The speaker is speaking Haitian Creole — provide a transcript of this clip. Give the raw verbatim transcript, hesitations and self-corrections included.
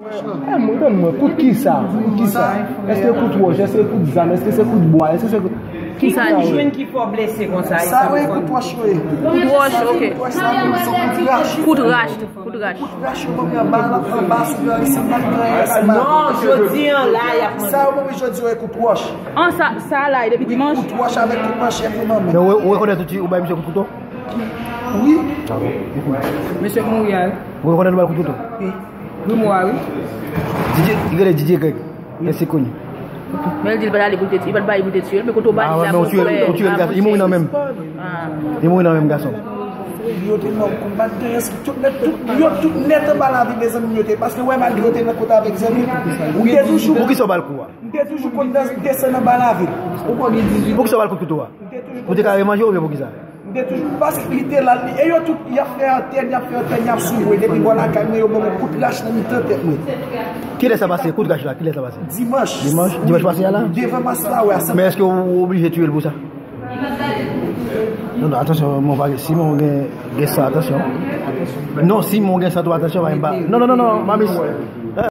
Eh, mwen, tann mwen, kout ki sa? Kout ki sa? Èske kout wòch? Èske kout zam? Èske se kout bwa? Èske se kout... Ki sa li jwenn ki fè w blese konsa? Sa yo e kout wòch yo ye. Kout wòch, ok. Kout wòch sa, se kout rach. Kout rach, kout rach. Kout rach yo ban mwen anba, anba sou yo, se pa gen anyen, se pa... Non, jodi an la, y ap mande. Sa yo ban mwen jodi yo e kout wòch. An, sa, sa la, e depi dimanch? Kout wòch avèk kout manchèt yo ban mwen. Men ou, ou rekonèt ou ti, ou bay misye kout kouto? Wi. Mesye k mouri a, wi. Ou rekonèt ou ba l kout kouto? Wi. Grimwa, wi. D J, li rele D J Greg. Èske koni? Men l di l pa t ale pou l te tiye, li pa t bay pou l te tiye l, men kote w ba li la, men ou tiye l, ou tiye l, li mouri nan men m. Li mouri nan men m, gason. Yo te nan konbat de tout nèt, tout, yo tout nèt anba lavi, mezanmi, yo te, paske wè, malgre yo te nan kote avèk zèl, m te toujou... Poukisa w ba l kou a? M te toujou konn desann anba lavi. Poukisa w ba l kout kouto a? M te toujou... Pou te ka remanje oubyen poukisa? M te toujou, paske li te la, li, e yo tout, y ap fè antèn, y ap fè antèn, y ap sou mwen. Depi bò lakay mwen, yo ban mwen kout rach nan mitan tèt mwen. Kilè sa pase? Kout rach la, kilè sa pase? Dimanch. Dimanch? Dimanch pase a la? Devan mas la, wè, a sa. Men èske ou, ou oblije tiye l pou sa? Non, non, atansyon, mwen pa gen, si mwen gen, gen san, atansyon. Non, si mwen gen san tou, atansyon, pa, pa, non, non, non, non, mamis.